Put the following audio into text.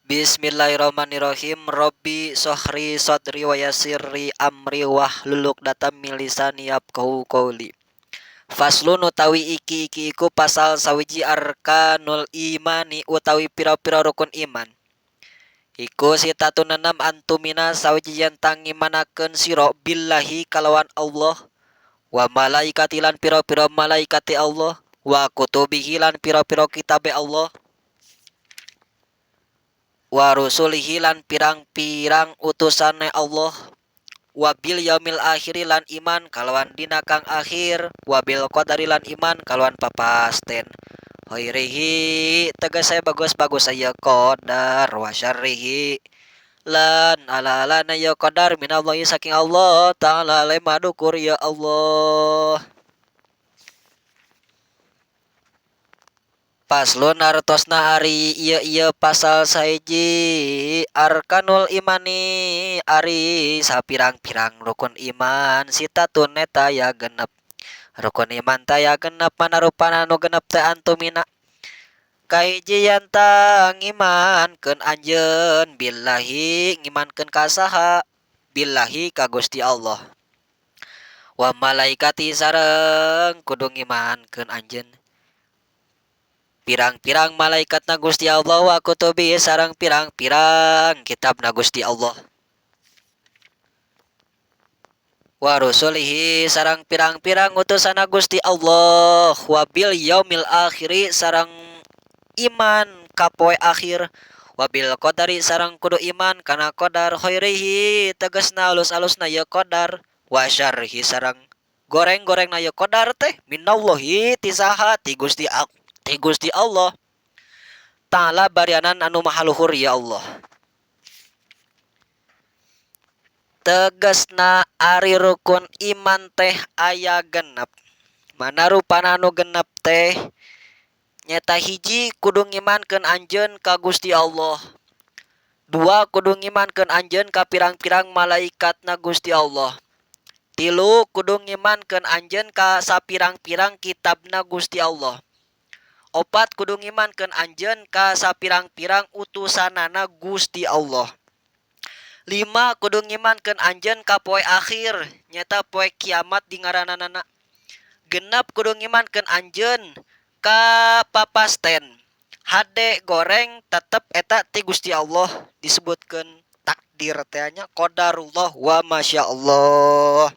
Bismillahirrahmanirrahim. Robbi sohri sodri wa yassirli amri wahlul 'uqdatam min lisani yafqahu qouli. Faslun utawi iki iki iku pasal sawiji arkanul imani utawi pira-pira rukun iman. Iku sitatun enem antumina sawiji yen tang ngimanakeun sira billahi kalawan Allah wa malaikati lan pira-pira malaikate Allah wa kutubihi lan pira-pira kitabe Allah wa rusulihi lan pirang-pirang utusane Allah wa bil yaumil akhiri lan iman kalawan dina kang akhir wa bil qadari lan iman kalawan papasten khairihi tegese bagus-bagus aya qadar wa syarrihi lan ala-alana ya qadar minallahi saking Allah ta'ala madukur ya Allah. Paslon artosna ari ieu ieu pasal sahiji arkanul imani ari sapirang-pirang rukun iman sitatun eta aya genep. Rukun iman teh aya genep mana rupana nu genep teh antumina. Kahiji yanta ngimankeun anjeun billahi ngimankeun ka saha billahi ka Gusti Allah. Wa malaikati sareng kudu ngimankeun anjeun pirang-pirang malaikat na Gusti Allah wa kutubi sareng pirang-pirang kitab na Gusti Allah wa rusulihi sareng pirang-pirang utusan Gusti Allah wa bil yaumil akhiri sareng iman ka poe akhir wa bil qadari sareng kudu iman kana qadar khairihi tegasna alus-alusna ye qadar wa syarrihi sareng goreng-gorengna ye qadar teh minallahi ti saha ti Gusti ti Gusti Allah Ta'ala barianan anu maha luhur ya Allah. Tegasna ari rukun iman teh aya genep. Mana rupana anu genep teh nyata hiji kudu ngimankeun anjeun ka Gusti Allah. Dua kudu ngimankeun anjeun ka pirang-pirang malaikatna Gusti Allah. Tilu kudu ngimankeun anjeun ka sapirang-pirang kitabna Gusti Allah. Opat kudu ngimankeun anjeun ka sapirang-pirang utusanana Gusti Allah. Lima kudu ngimankeun anjeun ka poe akhir nyata poe kiamat di ngarananana. Genep kudu ngimankeun anjeun ka papasten. Hade goreng tetep eta ti Gusti Allah disebutkeun takdir teh nya qadarullah wa masyaallah.